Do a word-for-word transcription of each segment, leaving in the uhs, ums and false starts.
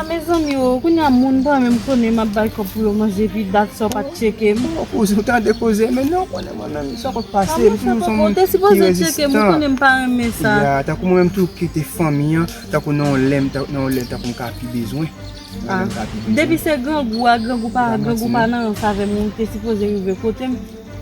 Mezanmi, o, kounye a moun pa menm konnen m ap bay kòb pou yo manje, epi dat sa w pa t tcheke m. Bon, kouzin, ou tande koze, men non, konnen mwen menm, sa konn pase, m toujou se yon moun ki rezistan. Ou te sipoze tcheke m, ou konnen m pa renmen sa. Ya, tankou mwen menm toujou kite fanmi an, tankou nan yon lè, nan yon lè, tankou m ka pi bezwen. Nan yon lè m ka pi bezwen. Depi se grangou a, grangou pa, grangou pa nan ranse avè m, ou te sipoze rive kote m.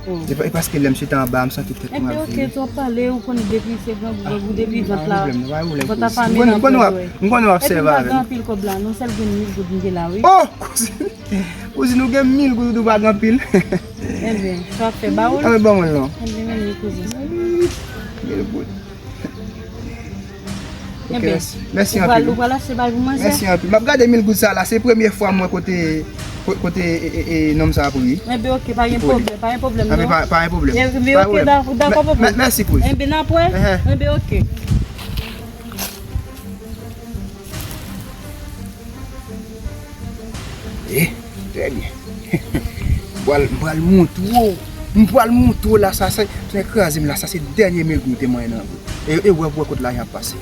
E pa, e paske lè m chita anba a, m santi tèt mwen ap vire. Enben, oke, twòp pale, ou konn depi se grangou, grangou, depi vant la, vant la pa mennen anpil, wi. M konn w ap sèvi avè m. Epi m pa gen anpil kòb la, non, sèl gen mil goud m gen la, wi. Oh! Kouzin, kouzin, ou gen mil goud, ou pa gen anpil. Enben, sa w ap fè, ba ou l? Anben, ban mwen l non. Enben, men li, kouzin. Mil goud. Ok, mèsi. Mèsi anpil. Ou pral achte bagay pou manje? Mèsi anpil. M ap gade mil goud sa la, se premye fwa m wè kote, ko-, kote, e, e, e, nonm sa ap ri. Enben, ok, pa gen pwoblèm, pa gen pwoblèm, non. Pa, pa gen pwoblèm. Enben, ok, dakò, papa. Mèsi, kouz. Enben, n ap wè. Enben, ok. Eh, trè byen. M pral, m pral montre w. M pral montre w la, sa, sa, sa kraze m la, sa se dènye mil goud te manyen nan vre. E, e wè pou wè kot lajan ap pase.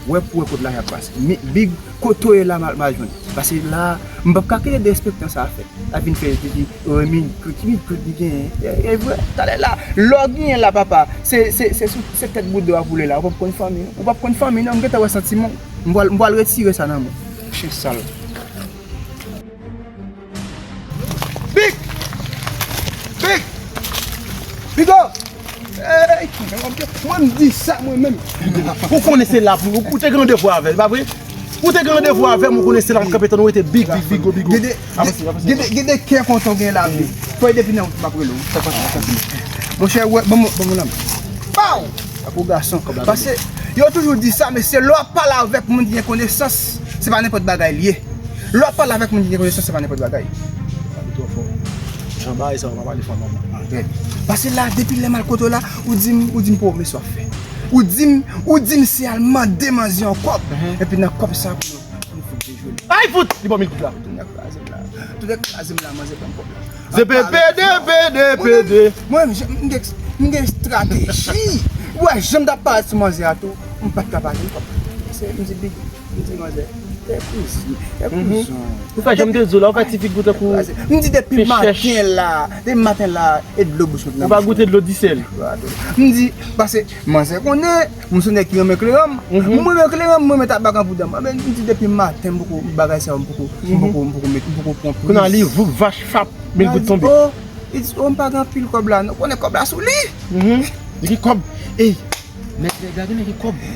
Wè pou wè kot lajan ap pase. Mi-, Big, kote w ye la, m al, m al jwenn. Pase la, m p ap ka kite derespektan sa a fèt. L ap vin fè, di, di, oh, mil goud, mil goud li genyen. E, e vre, talè la, lè w genyen la, papa, se, se, se sou, se tèt bouda w ap woule la. Ou p ap konn fanmi, non. Ou p ap konn fanmi, non, m gentan wè santiman. M pral, m pral retire sa nan men w. Chen sal. Big! Big! Bigo! Hey! Mwen m di sa mwen menm. Ou konnen se la pou ou, ou te gen randevou avè l, pa vre? Ou te gen randevou avè m, ou konnen se la m kanpe tann ou rete Big, Big, Bigo, Bigo. Gade, gade, gade kè kontan w gen la, Big. Fò e depi nan wout m ap rele w. Monchè, wè, ban mwen, ban mwen la. Pow! Pase, yo toujou di sa, mesye, lè w ap pale avèk moun ki gen konesans, se pa nenpòt bagay li ye. Lè w ap pale avèk moun ki gen konesans, se pa nenpòt bagay. Pale twò fò. Jan bagay sa yo pa pale fò nòmal. Ah, trè byen. Pase la, depi lè m al kote w la, ou di m, ou di m pwomès w ap fè. Ou di m, ou di m se al mande manzè yon kòb. Epi nan kòb sa, pou nou, pou nou fout dejole. Ay, fout! Li ba w mil goud la. Tounen kraze m la. Tounen kraze m la, manzè ban m kòb la. Zepepede, pede, pede. Mwen, mwen, m gen, m gen estrateji. Ou wè, jan m t ap parèt sou manzè a tou, m pa t ka pa jwenn kòb. Se, m di, Big, m di, manzè, fè kouzin, fè kouzon. Ou fè jan m te di w la, ou fè ti figi w tankou... M di, depi maten la, depi maten la, e dlo bouch mwen nan bouch mwen. Ou pa goute dlo disèl. M di, pase, manzè konnen, m se yon nèg ki renmen kleranm. Mwen renmen kleranm, mwen renmen tabak an poud an. Mwen, m di, depi maten, m poko, bagay sa yo, m poko, m poko, m poko met, m poko pran plis. Kounye a li, voup, vach, fap, mil goud tonbe. Oh, li di, oh, m pa gen anpil kòb la, non. Konnen kòb la sou li. Mhm. Li gen kòb. Ey, mèt nèg la gen, li gen kòb.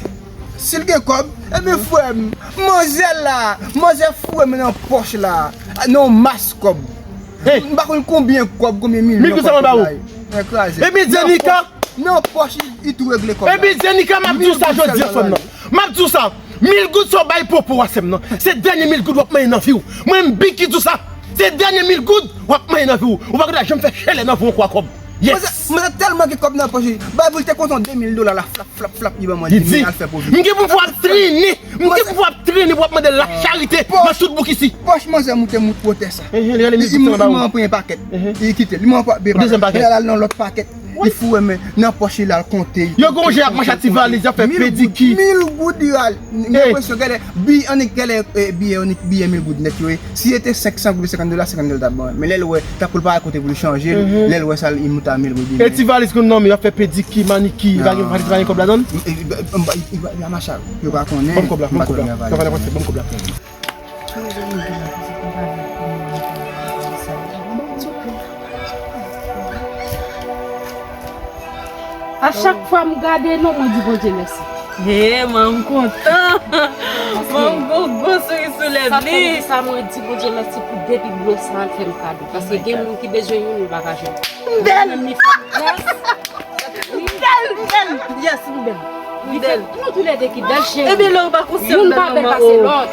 Si l gen kòb, ebyen, frè m, manzè la, manzè foure men nan pòch la, nan yon mas kòb. Ey. M pa konn konbyen kòb, konbyen milyon kòb la. Mil goud sa mwen ba ou. Mwen kraze. Ebyen, Djenika. Nan pòch, li, li tou regle kòb la. Ebyen, Djenika, m ap di w sa jodi a sò nan. M ap di w sa. Mil goud sa w bay popo a sè m nan. Se dènye mil goud w ap manyen nan vi w. Mwen, m Big ki di w sa. Se dènye mil goud w ap manyen nan vi w. Ou pa gentan janm fè chelè nan vi w ankò a kòb. Yes. Mwen, mwen tèlman gen kòb nan pòch li. Bay pou l te kontan de mil dola la, flap, flap, flap, li ban mwen li di, al fè pwofit. M gen pou m ap trennen. M gen pou w ap trennen pou w ap mande lacharite nan tout bouk isi. Pòch manzè moute moute wotè sa. Li, li, li mwen pran yon pakèt. Li kite l. Li mwen pran yon pakèt. Li al nan lòt pakèt. Li foure men nan pòch li, l al konte. Yo gon jan y ap mache ak ti valiz, y ap fè pediki. Mil goud, mil goud li al. M gen enpresyon genlè biyè, annik genlè, eh, biyè, annik biyè mil goud nèt yo ye. Si se te senk san goud, senkant dola, senkant dola t ap ban. Men lè l wè, tankou l pa gen kote pou l chanje l, lè l wè sa, li moute a mil goud. E ti valiz konn nan men, y ap fè pediki, maniki, li pa gen, li pa gen kòb ladan l? Li pa mache ak, yo pa konnen. Ban m kòb la, ban m kòb la. Ban m kòb la. A chak fwa m gade nou, mwen di Bondye mèsi. He, manman m kontan. Manman m gon gwo souri sou lèv li. Sa fè m di sa, mwen di Bondye mèsi pou de big blo sa l fè m kado. Paske gen moun ki bezwen youn, yo pa ka jwenn. M bèl. Li fè m gras. M bèl, m bèl. Yes, m bèl. M bèl. Nou toulède ki bèl, cheri. Ebyen, lè ou pa konsyant, youn pa bèl pase lòt.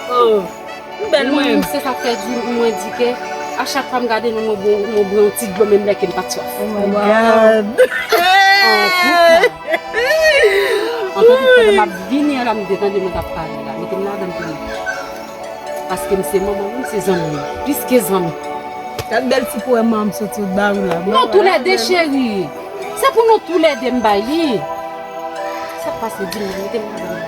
M bèl mwen. Se sa k fè di, mwen di ke a chak fwa m gade nou, mwen bwè, mwen bwè yon ti dlo menm lè ke m pa t swaf. Oh my God. Antouka, antouka, pandan m ap vini an la, m te tande nou t ap pale la. Mete m ladan l pou mwen. Paske m se manman w, m se zanmi w. Plis ke zanmi. Gad bèl ti powèm manman m soti ba ou la. Nou toulède, cheri. Se pou nou toulède m bay li. Sa k pase, di m, mete m ladan l.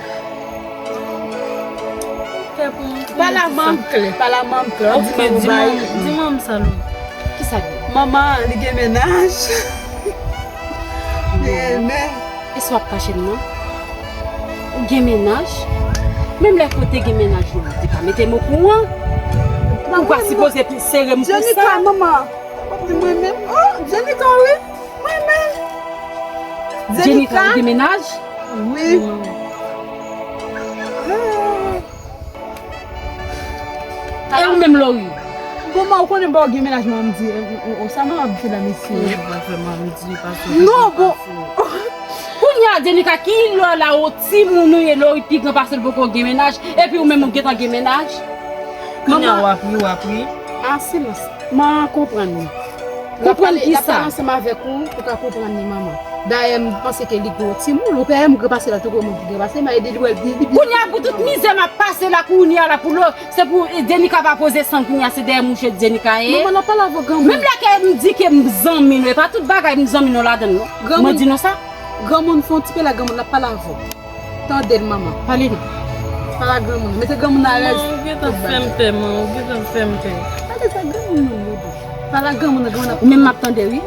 Fè pou mwen. Pale a manman klè, pale a manman klè. Ok, di manman, di manman sa, Lori. Kisa l ye? Manman, li gen mennaj. Men, men. E sa w ap kache m nan? Ou gen mennaj? Menm lè kote gen mennaj ou, ou te ka mete m okouran. Ou pa sipoze sere m konsa. Jenika, manman. W ap di mwen menm? Oh, Jenika, wi. Mwen menm. Jenika, ou gen mennaj? Wi. Ah. E ou menm, Lori? Bon, man, ou konnen ba w gen mennaj, man, m di, o, o, o, sa manman ap di la, mesye. Kounye a w pral fè manman di li pa sou. Non, bon. Kounye a, Jenika, ki lè w la, o timoun ou ye, Lori pi gran pase l poko gen mennaj, epi ou menm ou gentan gen mennaj? Kounye a, w ap ri, w ap ri. Ah, silans. Man konprann ou. Konprann kisa? L ap pale ansanm avèk ou, ou ka konprann li, manman. Dayè, m panse ke li gwo timoun, ou pè m gran pase la, tou gwo moun ki gran pase, m a ede li wè l pi, pi, pi. Kounye a, pou tout mizè m ap pase la, kounye a la, pou lo, se pou Jenika pa poze san, kounye a, se dèyè mouche Jenika ye. Manman, n ap pale avè granmoun. Menm lè ke m di ke m zanmi nou, e pa tout bagay m zanmi nou ladann, non. Mwen di nou sa. Granmoun, fè yon ti pale a granmoun, l ap pale avè w. Tande l, manman. Pale non. Pale a granmoun nan. Mete granmoun nan alèz. Manman, ou gentan fè m pè, manman. Ou gentan fè m pè. Tande sa granmoun nan, Dodo. Pale a granmoun nan, granmoun nan. Ou menm m ap tande, wi.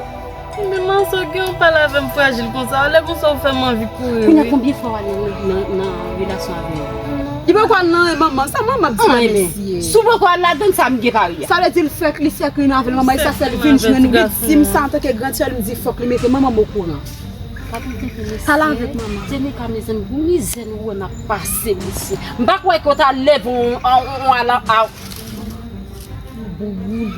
Men manso, gen yon pale avè m frajil konsa. Lè konsa, ou fè m anvi kouri, wi. Kounye a, konbyen fwa w ale nan, nan relasyon avè l? Li poko al nan manman. Sa manman ap di la, mesye. Si w poko al ladann sa, m gen pari a. Sa vle di l fèk, li fèk ri nan avè l, manman. E sa fè l vin jwenn viktim sa antanke gran sè l, m di fòk li mete manman m okouran. Pale avèk manman. Jenika, mezanmi, pou mizè nou wè n ap pase, mesye. M pa kwè ke w ta leve yon, yon, yon, ala, a, yon bon moun.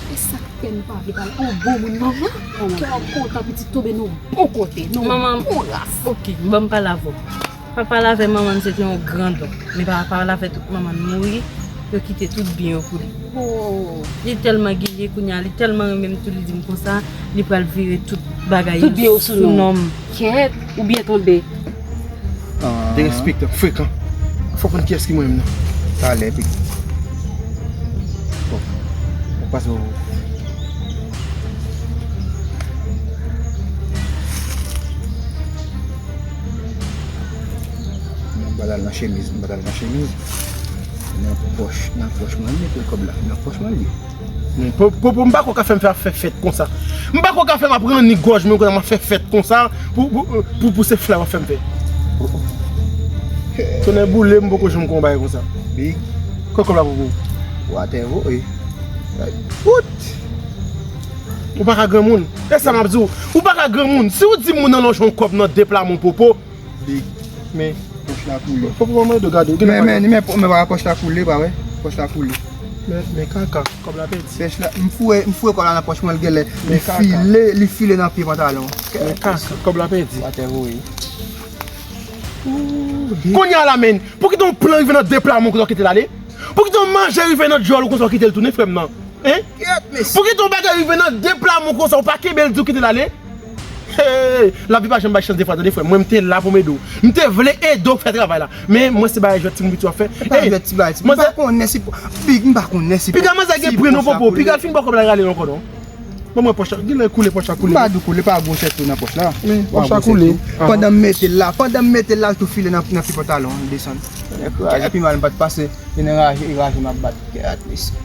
E sa k fè m pa vle pale yon bon moun, manman. Kè w ap kontan pitit tonbe nan yon bon kote, nan yon bon ras. Ok, ban m pale avè w. Pa pale avè manman m, se te yon gran don. Men pa pale avè tout manman m mouri, yo kite tout byen yo pou li. Oh. Li tèlman genyen kounye a, li tèlman renmen m tou, li di m konsa, li pral vire tout bagay yo sou non m. Kèt, ou byen tonbe. Derespektan, frekan. Fò konn kiyès ki mwen menm nan. Talè, pi. Bon. Ou pase ou. Mwen pa t al nan chemiz, mwen pa t al nan chemiz. Nan pòch, nan pòch mwen, li mete kòb la, nan pòch mwen li. Men, po, po, po, m pa kwè w ka fè m fè, fè fèt konsa. M pa kwè w ka fè m ap ranni gòj mwen konsa, m ap fè fèt konsa pou, pou, pou, pou se flè w ap fè m fè. Tonnè boule m, poko janm konn bagay konsa. Big. Kòb la pou ou. Ou atè voye. Wout! Ou pa ka granmoun. E sa m ap di w. Ou pa ka granmoun. Si w di moun nan lonje yon kòb nan de pla men popo, Big. Men. Pòch la koule. Popo, mwen do gade. Men, men, men, men, pa wè pòch la koule, pa wè. Pòch la koule. Men, men kaka, kòb la pèdi. Pòch la, m foure, m foure kòb la nan pòch mwen, l genlè. Li file, li file nan pye pantalon. Men kaka, kòb la pèdi. Atè voye. Kounye a la, men, pou kite yon plan rive nan de pla men konsa w kite l ale? Pou kite yon manje rive nan djòl ou konsa w kite l tounen, frè m nan? Hein? Kèt, mesye. Pou kite yon bagay rive nan de pla men konsa, ou pa kenbe l di w kite l ale? Hey, lavi pa janm bay chans de fwa, tande, frè m. Mwen, m te la pou m ede w. M te vle ede w fè travay la. Men, mwen, se bagay jwèt timoun piti w ap fè. E pa jwèt ti bagay, ti. M pa konnen si, Big, m pa konnen si. Piga manzè gen pwen non, popo. Piga l fin bò kòb la, rale l ankò non. Bon, mwen pòch la, genlè koule, pòch la koule. M pa di w koule, pa gwo chèk tou nan pòch la. Men, pòch la koule. Pandan m mete l la, pandan m mete l la, l tou file nan, nan pye pantalon, l desann. Nèg kraze, pi mal m pa t pase, e nan raje, e raje m ap bat. Kèt, mesye.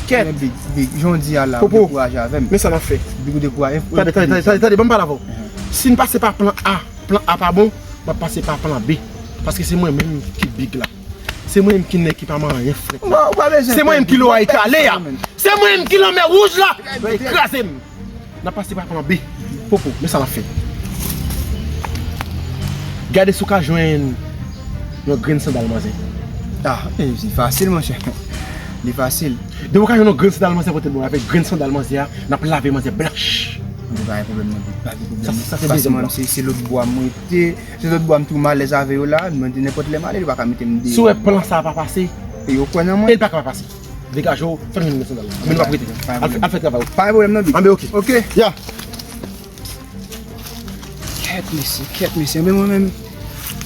Kèt. Men Big, Big, jan w di a la, ou dekouraje avè m. Men sa n ap fè. Big, ou dekouraje. Tande, tande, tande, tande, ban m pale avè w. Si n pase pa plan A, plan A pa bon, m ap pase pa plan B. Paske se mwen menm ki Big la. Se mwen menm ki nèg ki pa manyen frèt la. Se mwen menm ki loray kale a. Se mwen menm ki lanmè wouj la. Kraze m. N ap pase pa plan B. Popo, men sa n ap fè. Gade si w ka jwenn yon grenn sandal manzè. Ah, e, li fasil, monchè. Li fasil. Depi w ka jwenn yon grenn sandal manzè pote l ban mwen, avèk grenn sandal manzè a, n ap lave manzè blanch. Mwen pa gen pwoblèm non, pa gen pwoblèm non. Sa, sa se dezyèm plan. Paske mwen, se, se lòt bwa mwen te, se lòt bwa m tou m alèz avè yo la, mwen te nenpòt lè m ale, yo pa ka mete m deyò. Si w wè plan sa a pa pase, e yo kwè nan mwen. E l pa ka pa pase. Degaje w, fè m jwenn sandal la. Men nou p ap rete. Al fè, al fè travay ou. Pa gen pwoblèm non, Big. Anben, ok. Ok. Ya. Kèt, mesye, kèt, mesye. Men mwen menm.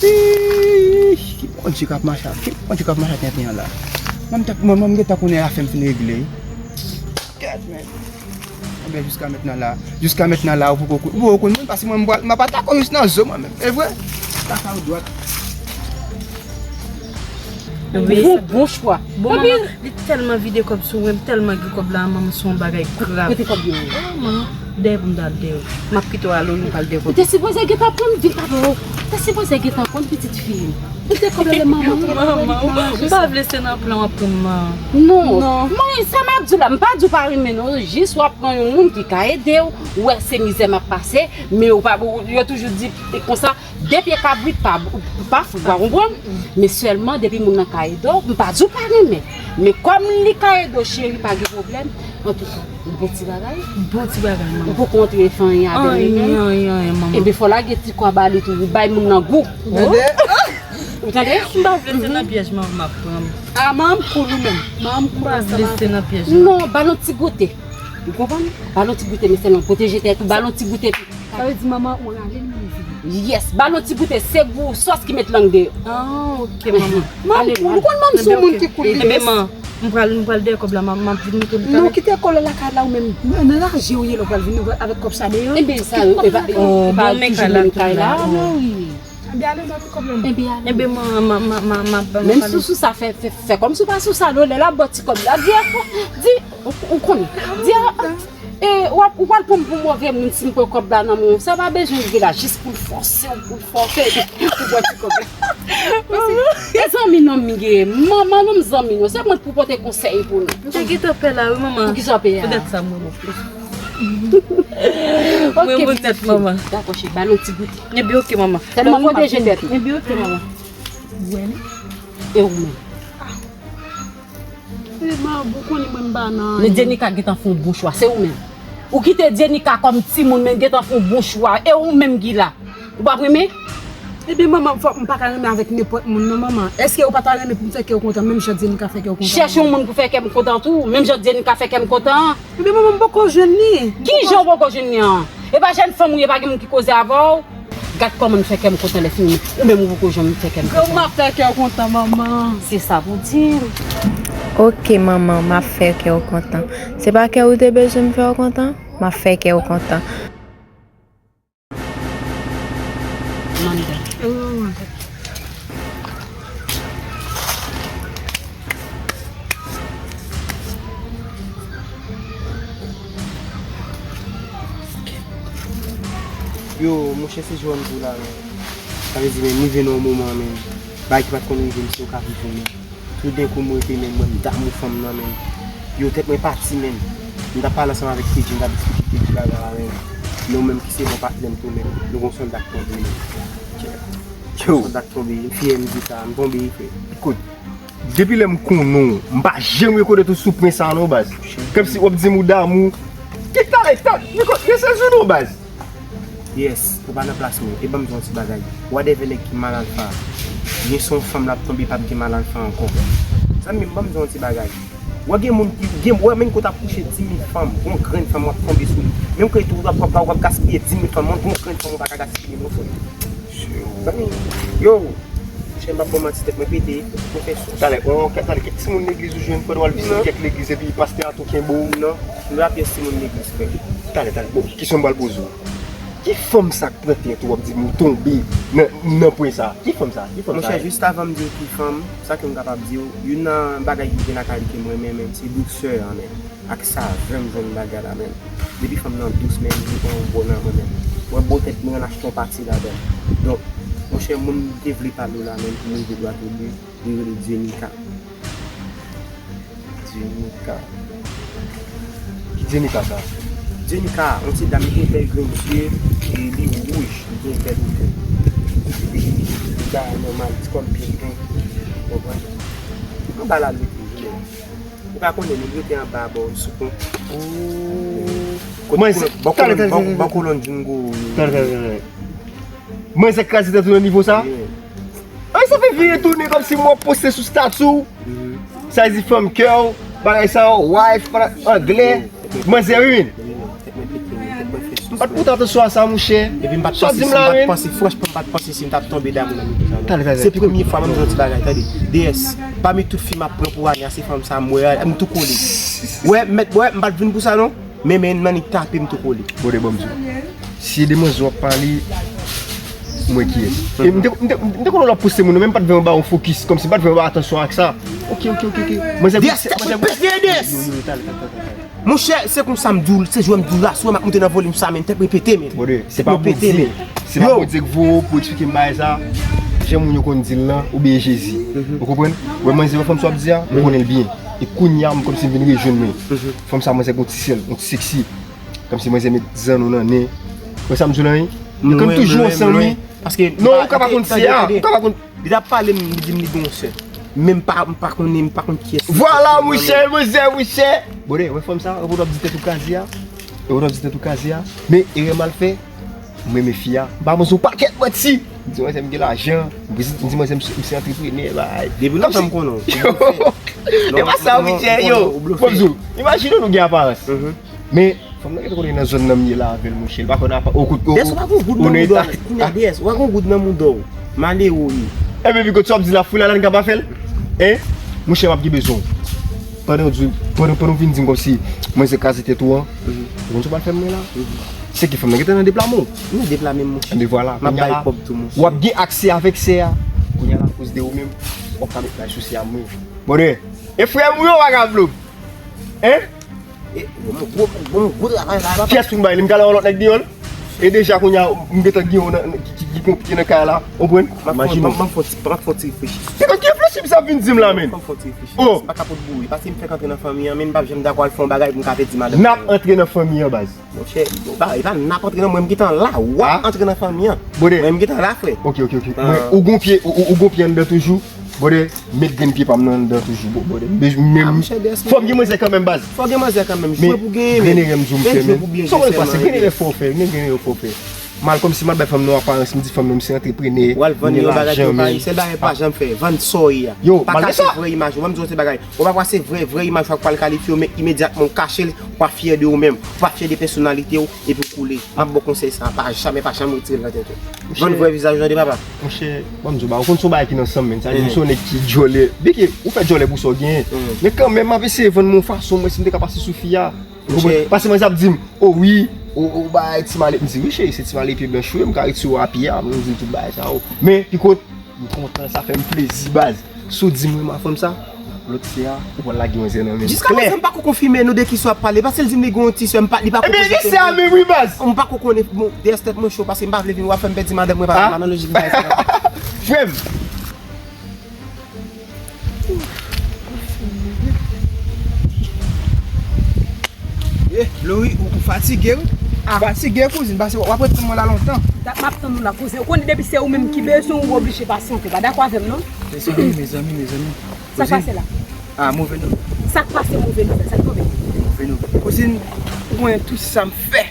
Ih, ki Bondye k ap mache ak, ki Bondye k ap mache ak tenten an la. Mwen, mwen, mwen, m gentan konnen afè m fin regle. Kèt, men. Anben, jiska mentnan la, jiska mentnan la, ou poko konn, ou poko konn mwen, paske mwen, m pral, m ap atake w jis nan zo, mwen menm. E vre? Atake w dwat. Wi. Bon, bon chwa. Bon, manman, li tèlman vide kòb sou mwen, m tèlman gen kòb la, manman, se yon bagay grav. Kote kòb yo ye? Oh, manman, dèyè pou m t al dèyè. M ap kite w ale, ou pral dèyè kòb. Ou te sipoze gentan pran m vin avè w. Ou te sipoze gentan pran pitit fi m. Ou te kòb la, manman, manman, ou pa vle se nan plan w ap pran m. Non. Non. Mwen, sa m ap di w la, m pa di w pa renmen non, jis w ap pran yon moun ki ka ede w, ou wè se mizè m ap pase, men ou pa, yo toujou di konsa, de pye kabrit pa, pa fou, pa konprann? Men sèlman depi moun nan ka ede w, m pa di w pa renmen. Men kòm li ka ede w, cheri, pa gen pwoblèm. Antouka, bon ti bagay. Bon ti bagay, manman. Ou poko antre fè anyen avè l menm? Anyen, anyen, anyen, manman. Ebyen, fò lage ti kò a ba li tou, bay moun nan gou. Ou tande? Ou tande? M pa vle se nan pyèj manman m ap pran m. A, manman m cool ou menm. Manman m cool ansanm avè l. M pa vle se nan pyèj. Non, ba l yon ti goute. Ou konprann? Ba l yon ti goute, men sèlman pwoteje tèt ou, ba l yon ti goute. Sa vle di manman ou rale l menm vini. Yes, ba l yon ti goute, se gou sòs ki met lang deyò. Ah, ok, manman. Ale, nou, ale. Ou konn manman m se yon moun ki koul li. Ebyen, man, m pral, m pral dèyè kòb la, m, m ap vin mete li. Non, kite kòb la lakay la ou menm. Nan, nan raje ou ye lè ou pral vin avèk kòb sa deyò. Ebyen, sa yo, e pa, e pa, oh, bon, men kay la, kay la, wi. Ebyen, ale, ba li kòb la. Ebyen, ale. Ebyen, man, man, man, man, man, menm si w sou sa, fè, fè, fè kòm si w pa sou sa, non, lè l ap ba w ti kòb la, di, di, ou, ou konnen. Di, ah, E, w ap, ou pral pran m pou move moun si m pran kòb la nan men w. Sa pa bezwen rive la, jis pou l fòse w, pou l fòse w, pou w pran ti kòb la. E zanmi non m gen, manman non m zanmi non. Se mwen pou pote konsèy pou nou. M te gentan pè la, wi, manman. Poukisa w pè a? Poutèt sa, mwen, mwen. Ok, pitit fi m. Dakò, cheri, ba l yon ti goute. Ebyen, ok, manman. Sèlman pwoteje tèt ou. Ebyen, ok, manman. E ou menm? Eman, bon, konnen mwen m pa nan anyen. Men Djenika gentan fè yon bon chwa, se ou menm. Ou kite Djenika kòm timoun, men gentan fè yon bon chwa. E ou menm ki la? Ou p ap renmen? Ebyen, manman, fòk m pa ka renmen avèk nenpòt moun, non, manman. Èske ou pa ta renmen pou m fè kè w kontan, menm jan Djenika fè kè w kontan? Chèche yon moun pou fè kè m kontan tou, menm jan Djenika fè kè m kontan. Ebyen, manman, m poko jwenn li. Ki jan w poko jwenn li an? E pa jèn fanm ou ye, pa gen moun ki koze avè w? Gad kòman n fè kè m kontan lè fini. Ou menm ou poko janm fè kè m kontan. Granma fè kè w kontan, manman. Se sa pou di m. Ok, manman, m ap fè kè w kontan. Se pa kè w te bezwen m fè w kontan? M ap fè kè w kontan. Manda. Yo, monchè, se jodi la, men. Sa vle di, men, m rive nan yon moman, men. Bagay ki pa t konn rive m, si yo ka viv, men. Toudenkou, m rete, men, mwen, m damou fanm nan, men. Yo, tèt mwen pati, men. M t ap pale ansanm avèk Kedji, m t ap eksplike Kedji bagay la, men. Nou menm ki se bon patnè m tou, men. Nou gon sòlda k tonbe, men. Yo. Sòlda k tonbe, m fyè m di sa, m tonbe, frè. Kout. Depi lè m konnen w, m pa janm rekonèt ou sou pwen sa non, baz. Kòmsi w ap di m ou damou. Ki talè, talè, men se sou nou, baz. Yes, ou pa nan plas mwen. E ban m di w yon ti bagay. Whatever nèg ki mal alfa, gen se yon fanm l ap tonbe, p ap gen mal alfa ankò. Zanmi m, ban m di w yon ti bagay. Wè gen moun ki, gen, wè menm kote ap kouche di mil fanm, gon grenn fanm w ap tonbe sou li. Menm ke tou w ap, w ap, w ap gaspiye di mil fanm, gon grenn fanm ou pa ka gaspiye non, frè. Zanmi, yo, chè m ap ban w manti, tèt mwen pete, mwen fè sou. Talè, on, talè, kèk timoun legliz ou jwenn, frè, w al vizite kèk legliz, epi pastè a tou kenbe w. Non, m pa pyès timoun legliz, frè. Talè, talè, bon, kesyon m pral poze w. Ki fanm sa k pran tèt ou, w ap di m ou tonbe nan, nan pwen sa? Ki fanm sa? Ki fanm sa? Monchè, jis avan m di w ki fanm, sa ke m kapab di w, youn nan bagay ki gen lakay li ke m renmen, men, se dousè an, men. Ak savè m jwenn bagay la, men. Depi fanm nan dous, men, li pran yon bon nan mwen, men. Mwen, bon tèt mwen, achte yon pati ladan l. Donk, monchè, moun m te vle pale w la, men, pou m rive dwat o bi, li rele Djenika. Djenika. Ki Djenika sa? Djenika, yon ti dam, li gen bèl grenn zye, e li wouj, li gen bèl odè. Li, li, li bagay nòmal, ti kòm pye pen, ou konprann? Anba la, li rete, wi, men. Ou pa konnen, li rete anba bò, sou pon. Mwen, se, bò, bò, talè, kolòn, talè, bò, talè, bò kolòn Django. Talè, talè, talè. Mwen, se kraze tèt ou nan nivo sa? Yeah. Ay, sa fè vire tounen kòmsi mwen poste sou stati w. Mhm. Sa di fanm kè w, bagay sa yo, wife, fra-, anglè. Manzè, wi, wi. M pa t pote atansyon a sa, monchè. Epi m pa t panse, m pa t panse, franchman, m pa t panse si m t ap tonbe damou nan nivo sa, non. Talè, talè. Se premye fwa m ap di yon ti bagay, tande. D S, pami tout fi m ap pran pou ane a, se fanm sa m wè a, m tou kole. Wè, mèt, wè, m pa t vin pou sa, non. Men, men, m annik tape, m tou kole. Bon, de bon, m di w. Si de manzè w ap pale, Mwen kiyès. E m te, m te, m te konnen w ap poste moun, men m pa t vrèman ba yon fokis, kòmsi m pa t vrèman ba atansyon ak sa. Ok, ok, ok, ok. Manzè, manzè, manzè, yo, yo, yo, talè, talè, talè, talè. Monchè, se konsa m di w, se jwè m di w la, si w wè m ap moute nan volim sa, men tèt mwen pete, men. Brother, se pa Bondye. Se pa Bondye k voye w pou eksplike m bagay sa. Jan moun yo konn di l lan, oubyen Jezi. Ou konprann? Wè manzè, wè fanm sa w ap di a, m konnen l byen. E kounye a, m kòmsi m vin rejwenn mwen. Fanm sa, manzè, gon ti sèl, yon ti seksi. Kòmsi manzè met zanno nan nen. Wè sa m di w lan, wi? Yo konn toujou ansanm, wi. Paske non, ou ka pa konn si a, ou ka pa konn. Li t ap pale m, li di m li gen yon sè. Men m pa, m pa konnen, m pa konn kiyès. Vwala, monchè, monchè, monchè. Brother, wè fanm sa, ou p ap di tèt ou kraze a. Ou p ap di tèt ou kraze a. Men erè m al fè, m renmen fi a. M pa panse yon pakèt manti. M di manzè m gen lajan. M di manzè m se, m se antreprenè, bay. Depi lontan m konnen w. E pa sa, monchè, yo. Bon, imajine nou gen aparans. Men fanm nan gentan konnen nan zòn nan m ye la avè l, monchè. Li pa konn apa, o kout, o, Dès, ou pa gon goud nan mouda w. Kounye a, Dès, ou pa gon goud nan mouda w. Malere w ye. Enben, pi kot sa w ap di la, foula la, n ka pa fè l? Hein? Monchè, m ap gen bezwen w. Pandan w di, pandan, pandan w vin di m kòmsi mwen se kraze tèt ou an, ou konn sa w pral fè mwen la? Se ke fanm nan gentan nan deplame w. Nan deplame m, monchè. Enben, vwala. M ap bay kòb tou, monchè. W ap gen aksè avèk sè a. Kounye a la, akoz de ou menm, w ap ka met laj sou sè a, mwen. Bon, e frè m, wi, w pa ka vle w. Hein? E, bon, bon, bon, bon travay la, papa. Pyès pou m bay li, m ka lè yon lòt nèg deyò l. E deja kounye a, m gentan gen yon nan, ki, ki, ki konplike nan kay la, w konprann? M ap fè, m ap fè ti, m ap fè ti reflechi. Se pa ki reflechi sa ap vin di m la, men. M ap fè ti reflechi. Oh! M pa ka pot boure, paske m fèk antre nan fanmi an, men m p ap janm dakò al fè yon bagay pou m ka pèdi madanm. N ap antre nan fanmi an, baz. Monchè, e pa, e pa n ap antre nan, mwen m gentan la, w ap antre nan fanmi an. Mwen m gentan la, frè. Ok, ok, ok. Mwen, ou gon pye, ou, ou, ou gon pye anndan toujou? Brother, met grenn pye pa m nan anndan toujou, brother. Men, men, fò m gen manzè kanmenm, baz. Fò gen manzè kanmenm. Jwe pou genyen, men. Grenn erè m di w m fè, men. Sa w konn pase, grenn erè fò w fè, men grenn erè fò w fè. M al kòmsi m al bay fanm nan aparans, m di fanm nan m se antreprenè, m gen lajan, men. W al vann yon bagay ki yo pa ye, sèl bagay pa janm fè, vann sa w ye a. Yo, pa kache vrè imaj ou, ban m di w yon ti bagay. Ou pa pase vrè, vrè imaj ou ak pral kalifye w, men imedyatman w kache l, w pa fyè de ou menm, w pa fyè de pèsonalite w, epi w koule. M ap ba w konsèy sa, pa janm, pa janm retire l nan tèt ou. Vann vrè vizaj ou, tande papa. Monchè, ban m di w, ba, ou konn se yon bagay ki nan san m, men. Sa di m se yon nèg ki djòlè. Byenke ou fè djòlè pou sa w genyen. Men kanmenm, m ap eseye vann mwen yon fason, mwen, si m te ka pase sou fi a. Ou konprann? Paske manzè ap di m, o wi, o, o, bay, ti male. M di, wi, cheri, se ti male pye blanch ou ye, m ka retire w a pye a, m di m tout bagay sa yo. Men, pi kot, m kontan, sa fè m plezi, baz. Si w di m renmen fanm sa, lòt sè a, ou pral lage manzè nan men l. Jiska prezan, m pako konfime non de kisa w ap pale, paske l di m li gen yon ti sè, m pa, li pako prezante m. Ebyen, li sè a menm, wi, baz. M pako konnen, bon, dèyè tèt mwen cho, paske m pa vle vin, w ap fè m pèdi madanm mwen, pa nan lojik bagay sa. Frè m. Eh, Lori, ou, ou fatige, wi. Ou fatige, kouzin, paske w ap ret tann mwen la lontan. Dat m ap tann ou la, kouzin. Ou konnen depi se ou menm ki bezwen, ou oblije pasyante. Pa dakò avè m, non? Mezanmi, mezanmi, mezanmi. Sa k pase la? Ah, move nouvèl. Sa k pase, move nouvèl? Sa k tonbe? Move nouvèl. Kouzin, ou konnen tout sa m fè.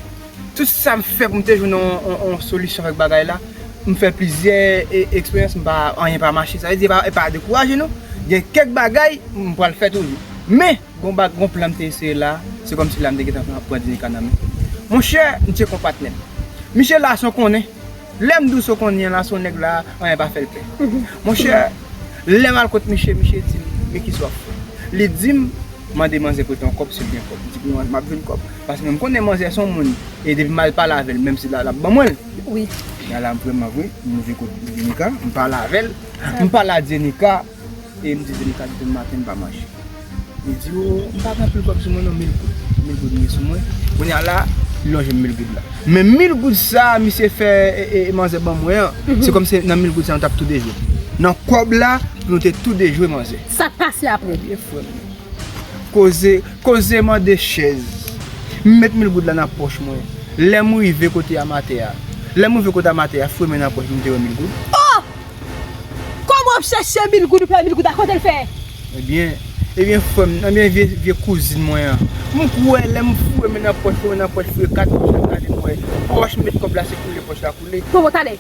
Tout sa m fè pou m te jwenn yon, yon, yon solisyon avèk bagay la, m fè plizyè e, eksperyans, m pa, anyen pa mache. Sa vle di, e pa, e pa dekouraje non. Gen kèk bagay, m pral fè toujou. Men, gon ba-, gon plan m te eseye la, se kòmsi la m te gentan pran, pran Denika nan men. Monchè, misye gon patnè m. Misye la, se w konnen. Lè m di w se w konnen an la, se w nèg la, anyen pa fè l pè. Monchè, lè m al kot misye, misye di m, men kisa w ap fè? Li di m, mande manzè prete yon kòb, si l gen kòb. M di, non, m ap jwenn kòb. Paske mwen m konnen manzè se yon moun, e depi m al pale avè l, menm si la, l ap ban mwen l. Wi. Kounye a la, m vrèman vre, m rive kot Denika, m pale avè l, m pale a Denika, e m di Denika depi maten m pa mache. Li di, o, m pa gen anpil kòb sou mwen non, mil goud. Mil goud m gen sou mwen. Kounye a la, li lonje m mil goud la. Men mil goud sa a, misye fè, e, e, e manzè ban mwen an, se kòmsi nan mil goud sa a, nou t ap tou de jwe. Nan kòb la, pou nou te tou de jwe manzè. Sa k pase apre? Ebyen, frè m. Koze, koze mande chèz. M met mil goud la nan pòch mwen. Lè m rive kote amatè a, lè m rive kote amatè a, foure men nan pòch, m te wè mil goud. Oh! Kòman w ap chèche mil goud, ou pè mil goud a, kote l fè? Ebyen, ebyen, frè m, ebyen, vye, vye kouzin mwen an. M kwè lè m foure men nan pòch, foure men nan pòch, foure kat pòch, gade m wè pòch, m met kòb la, se koule pòch la koule. Bon, bon, tande.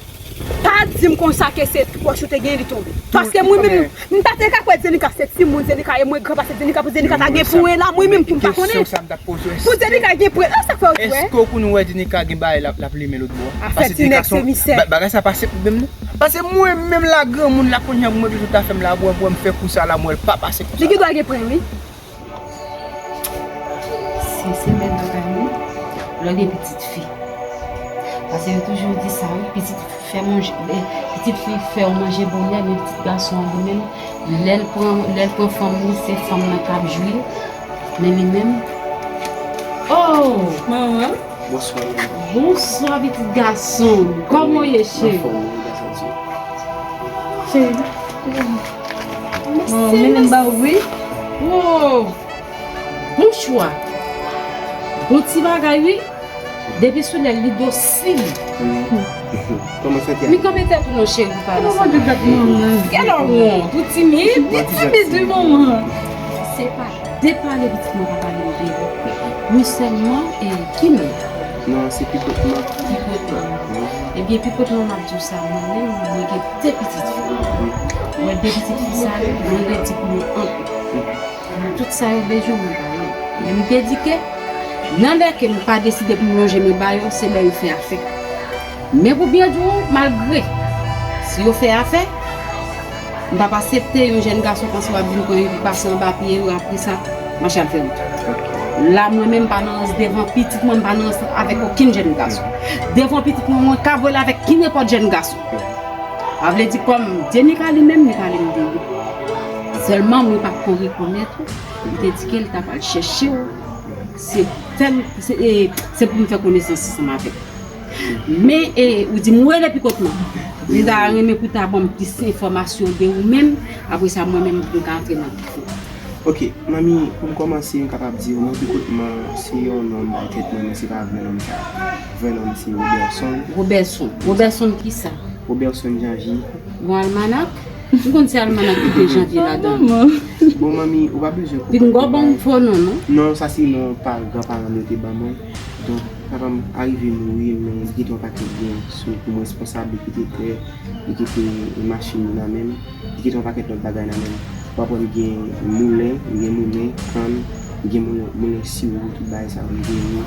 Pa di m konsa ke se pòch ou te gen, li tonbe. Paske mwen menm, m pa te ka kwè Zenika se timoun, Zenika e mwen gran pase Zenika, pou Zenika ta gen pwen la, mwen menm pou m pa konnen. Pou Zenika gen pwen, e sa k fè w di wè? Èske w konn wè Zenika gen bagay l ap, l ap limen lòt bò a? Afè ti nèg se misè. Bagay sa pa senp menm non. Paske mwen menm la granmoun la kounye a pou mwen bezwen ta fè m la, mwen, mwen m fè kou sa la, mwen l pa pase konsa. Li gen dwa gen pwen wi. Si se mèt lakay mwen, lè gen pitit fi. Paske yo toujou di sa, wi, pitit fè manje, eh, pitit fi fè w manje bonè, men pitit gason an li menm, lè l pran, lè l pran fanm li, se fanm nan k ap jwi l, men li menm. Oh! Manman. Bonswa, manman. Bonswa, pitit gason. Kòman w ye, cheri? Anfòm, wi, gason. Cheri. Mèsi, mèsi. Ba wi. Oh! Bon chwa. Bon ti bagay, wi. Depi sou lèl li dosil. Kòman santi a? Mi kanpe tèt ou non, cheri, pa nan sa. Kòman de tèt manman? Kèl wont, ou timid? Li timid, wi, manman. Se pa depale pitit mwen pa pale m de li. Mwen sèlman, e, ki non? Non, se Pikotman. Pikotman. Wi. Ebyen, Pikotman, m ap di w sa, mwen menm, mwen gen de pitit fi. Wi. Mwen de pitit fi sa, mwen redi pou yo anpil. Tout sa yo bezwen, mwen ba yo. Men m te di ke, nan lè ke m pa deside pou m lonje men ba yo, se lè yo fè afè. Men pou byen di w, malgre, si yo fè afè, m p ap aksepte yon jèn gason panse w ap vin pran yo epi pase anba pye yo, apre sa, mache al fè wout. La, mwen menm, m pa nan rans devan pitit mwen, m pa nan rans avèk okenn jèn gason. Devan pitit mwen, mwen ka voye l avèk ki nenpòt jèn gason. Sa vle di kòm Djenika li menm, li pale m de ou. Sèlman mwen pa t ko rekonèt ou. Li te di ke l ta pral chèche w. Se tèl, se, e, se pou m fè konesans ansanm avèk ou. Men, e, ou di m rele Pikotman. Li ta renmen pou ta ban m plis enfòmasyon de ou menm. Apre sa, mwen menm, pou m ka antre nan bif ou. Ok, manmi, pou m kòmanse, m kapab di w, non Pikotman, se yon non m bay tèt mwen, men se pa vrè non m sa. Vrè non m se Roberson. Roberson. Roberson kisa? Roberson Janji. Yon almanak? M konn se almanak ki te Janvye ladan l. Bon, manmi, ou pa bezwen konprann. Pinga w ban m fo non, non? Non, sa se non pa granparan m yo te ban mwen. Donk, papa m arive mouri, men li kite yon pakèt byen sou pou m responsab, li kite tè, li kite machin nan men m, li kite yon pakèt lòt bagay nan men m. W ap wè m gen moulen, m gen moulen, kann, m gen moulen, moulen siwo, tout bagay sa yo, m gen yo.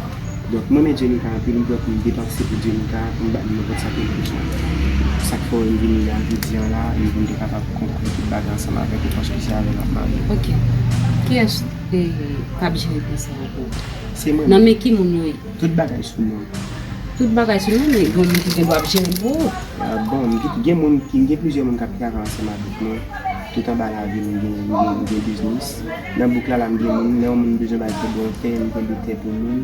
Donk, mwen renmen Djenika anpil, m prè pou m depanse pou Djenika, pou m ba li nenpòt sa ke l bezwen. Sa k fè m vini la, jodi a la, e pou m te kapab konkli tout bagay ansanm avèk ou, paske se avè l m ap marye. Ok. Kiyès, e, k ap jere byen sa yo pou ou? Se mwen. Nan men ki moun yo ye? Tout bagay sou non m. Tout bagay sou non w, men gen moun ki gen dwa ap jere l pou ou. Ah, bon, m gen, gen moun ki, gen plizyè moun k ap travay ansanm avèk mwen. Tout anba lavil, m gen, m gen, m gen biznis. Nan bouk la, la, m gen moun. Lè yon moun bezwen bay tè bò tè, m kenbe tè pou moun.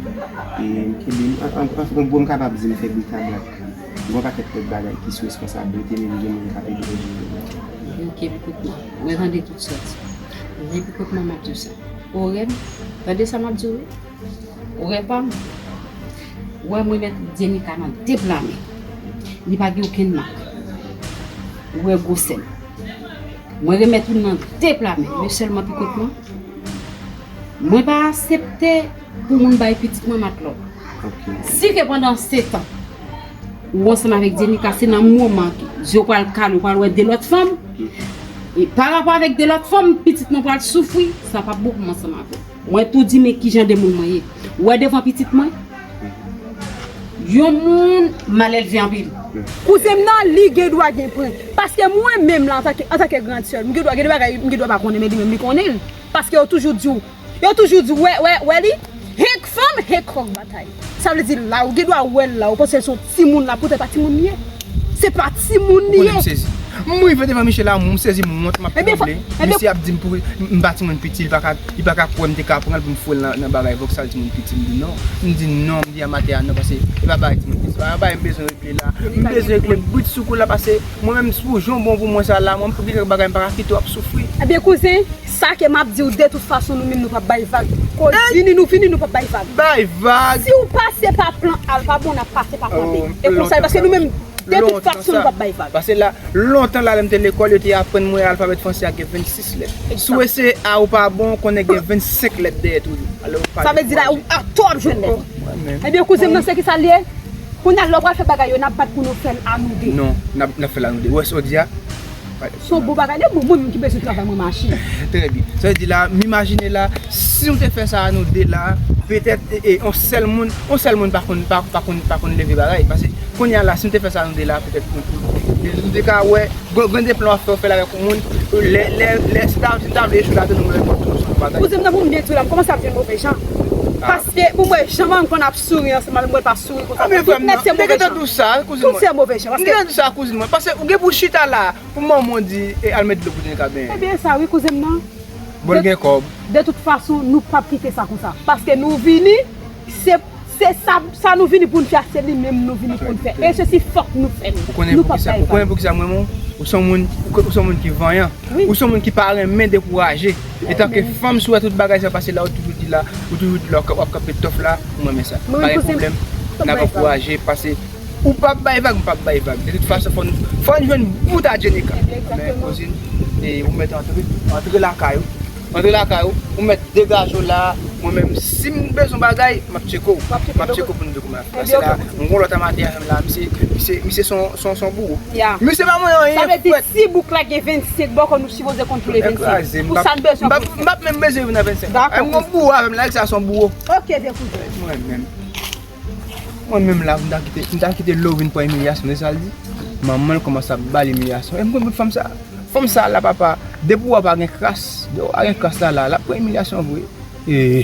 E m kenbe, an, an, an, an gwo, m kapab di m fè bric à brac. Gen yon pakèt lòt bagay ki sou responsablite, men m gen moun k ap ede m jere yo. Ok, Pikotman. Mwen tande tout sòti. Men Pikotman, m ap di w sa. Orèb, tande sa m ap di w, wi. Ou wè pa m? Ou wè mwen met Djenika nan de pla men. Li pa gen okenn mak. Ou wè gwosè l. Mwen remèt ou nan de pla men. Men sèlman Pikotman, mwen pa aksepte pou moun bay pitit mwen matlòt. Ok. Si ke pandan setan, ou ansanm avèk Djenika, se nan moman ke zye w pral kale, ou pral wè de lòt fanm, e pa rapò avèk de lòt fanm, pitit mwen pral soufri, sa p ap bon pou mwen ansanm avè w. Mwen tou di men kijan de moun mwen ye. Ou wè devan pitit mwen? Yon moun malelve anpil. Kouzen m nan, li gen dwa gen pwen. Paske mwen menm la, antanke, antanke grand sè l, m gen dwa gen de bagay, m gen dwa pa konnen, men li menm li konnen l. Paske yo toujou di w, yo toujou di w, wè, wè, wè li, henk fanm, henk kòk batay. Sa vle di la, ou gen dwa wè l la, ou panse l se yon timoun la, poutèt pa timoun li ye. Se pa timoun li ye. Ou konnen m sezi. M rive devan Michel la, m sezi, m wont, m ap tranble. Misye ap di m pou m pa timoun piti, li pa ka, li pa ka kwè m te ka pran l pou m foure l nan, nan bagay vòksal timoun piti. M di non. M di non, m di a matè a non, paske e pa bagay timoun piti. Se pa yon bagay m bezwen regle la. M bezwen regle brit sou kou la, paske mwen menm, si w jan w bon pou mwen sa la, mwen, m pou gen kèk bagay, m pa ka kite w ap soufri. Ebyen, kouzen, sa ke m ap di w, de tout fason, nou menm, nou p ap bay vag. Koz vini, nou vini, nou p ap bay vag. Bay vag! Si w pase pa plan A, l pa bon, n ap pase pa plan B. E konsa, paske nou menm, de tout fason, nou p ap bay vag. Paske la, lontan la, lè m te lekòl, yo te aprann mwen alfabè fransè a gen vennsis lèt. Si w eseye A ou pa bon, konnen gen vennsenk lèt dèyè toujou. Alò, ou pa... Sa vle di la, ou atò ap jwenn lèt. Ebyen, kouzen m nan, se ki sa l ye? Kounye a, lè w pral fè bagay yo, n ap bat pou nou fè l a nou de. Non, n ap, n ap fè l a nou de. Ou wè sa w di a? Se yon bon bagay, de bon, mwen menm ki bezwen travay, mwen mache. Trè byen. Sa vle di la, m imajine la, si nou te fè sa a nou de la, petèt, e, e, yon sèl moun, yon sèl moun pa konn, pa, pa konn, pa konn leve bagay. Paske, kounye a la, si nou te fè sa a nou de la, petèt, nou, nou, nou te ka wè, gen, gen de plan w ap fè, w fè l avèk yon moun, lè, lè, lè, si ta, si ta vle echwe ladan, nou mèt tou ansanm. Kouzin m nan, pou m byen di w la, m kòmanse ap jwenn move jan. Paske pou m wè jan m konn ap souri ansanm avè m, mwen pa souri konsa. Tout nèg se move jan. Tout se move jan. Paske m te gentan di w sa, kouzin mwen. M te gentan di w sa, kouzin mwen. Paske ou gen pou chita la, pou manman w di, e al met dlo pou Jenika benyen. Ebyen, sa wi, kouzin m nan. Bon, l gen kòb. De tout fason, nou p ap kite sa konsa. Paske nou vini, se, se sa, sa nou vini pou n fè a, se li menm nou vini pou n fè. E se si fòk nou fè l. Ou konnen poukisa, ou konnen poukisa mwen, mwen, ou se yon moun, ou se yon moun ki vanyan. Ou se yon moun ki pa renmen dekouraje. Etanke fanm, si w wè tout bagay sa pase la, ou toujou di la, ou toujou di la, w ap kanpe tòf la, ou renmen sa. Pa gen pwoblèm, n ap ankouraje, pase ou p ap bay vag, m p ap bay vag. De tout fason, fò n, fò n jwenn bout a Jenika. Men, kouzin, e, ou mèt antre, antre lakay ou. Antre lakay ou, ou mèt degaje w la. Mwen menm, si m bezwen bagay, m ap tcheke w. M ap tcheke w pou n di kòman. Paske la, m gon lòt a maten avè m la, misye, misye, misye se yon, se yon, se yon bouro. Misye pa mwen anyen, frèt. Sa vle di, si bouk la gen vennsenk bò, nou sipoze konn tou le vennsenk. Pou sa n bezwen pou n fè. M p ap menm bezwen vin nan vennsenk. Dakò. M gon bouro avè m la, sa se yon bouro. Ok, vye kouzin. Mwen menm. Mwen menm la, m ta kite, m ta kite Lori vin pran imilyasyon, se sa l di. Manman l kòmanse ap ba l imilyasyon. E m konn bout fanm sa. Fanm sa la, papa, depi w pa gen kras, depi w pa gen kras la, la, l ap pran imilyasyon vre. E,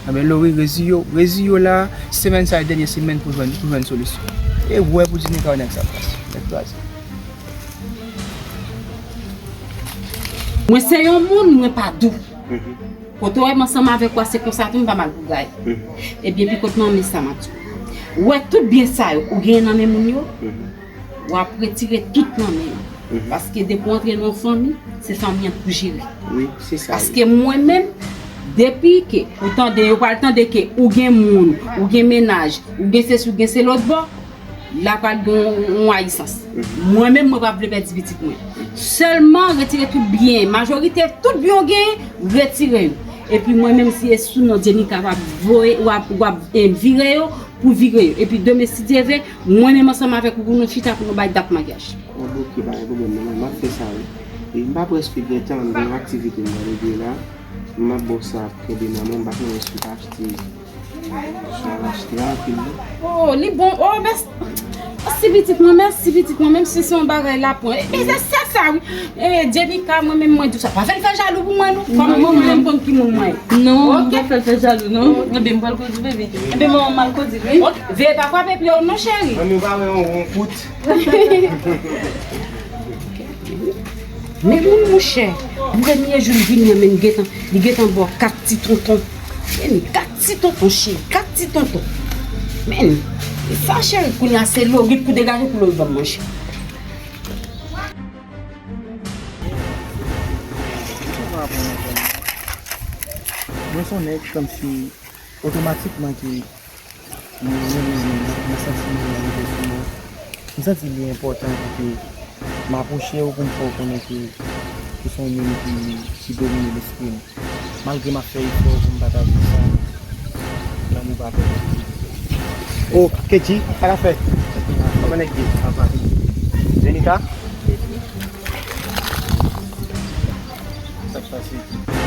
enben, Lori, reziye w, reziye w la, semèn sa a, dènye semèn pou jwenn, pou jwenn solisyon. E wè pou Jenika, nèg sa pase, nèg kraze. Mwen se yon moun, mwen pa dou. Kote w wè m ansanm avèk ou a, se konsa tou m pa mal pou gay. Ebyen, pi kot nan men sa m ap di w. Ou wè tout byen sa yo, ou genyen nan men moun yo, w ap retire tout nan men yo. Paske depi w antre nan yon fanmi, se fanmi an pou jere. Wi, se sa. Paske mwen menm, depi ke ou tande, yo pral tande ke ou gen moun, ou gen mennaj, ou gen sesi, ou gen se lòt bò, la pral gen yon, yon ayisans. Mwen menm, mwen pa vle pèdi pitit mwen. Sèlman retire tout byen, majorite tout byen w genyen, retire yo. Epi mwen menm, si e sou non Jenika w ap voye, w ap, w ap, eh, vire yo, pou vire yo. Epi demen, si Dye vle, mwen menm ansanm avèk ou, pou nou chita, pou nou bay dat maryaj. Bon, oke, pa gen pwoblèm, manman, m ap fè sa, wi. E m pa prèske gen tan, m gen yon aktivite m pral regle la. M ap ba w sa, kenbe manman, m pa konnen si w ka achte. Si w al achte anpil, non. Oh, li bon. Oh, mèsi. Mèsi pitit mwen, mèsi pitit mwen, menm si se yon bagay lapwen. E, e, se, se sa, wi. E, Jenika, mwen menm, mwen di w sa. Pa fè l fè jalou pou mwen, non. Kòm mwen menm, mwen konn ki moun mwen ye. Non, pa fè l fè jalou, non. Ebyen, m pral koze, bebe. Ebyen, manman, m al koze, wi. Ok, veye pa frape pye w, non, cheri. Manmi, ou pa wè yon won kout. Men moun, monchè, premye jou l vini an, men li gentan, li gentan ba w kat ti tonton. Men kat ti tonton, cheri, kat ti tonton. Men, e sa, cheri, kounye a se Lorit pou degaje pou Lorit ban m manje. Mwen se yon nèg kòmsi otomatikman ke Mwen, mwen, mwen, mwen, mwen, mwen santi mwen rive sou mwen. M santi li enpòtan pou ke m apwoche w pou m fè w konnen ke, ke se yon moun ki, ki domine lespri m. Malgre m ap fè efò pou m pataje sa, lanmou pa pèmèt li. Oh, Ketty, sa k ap fèt? Kòman nèg ye? Jenika? Sa k pase?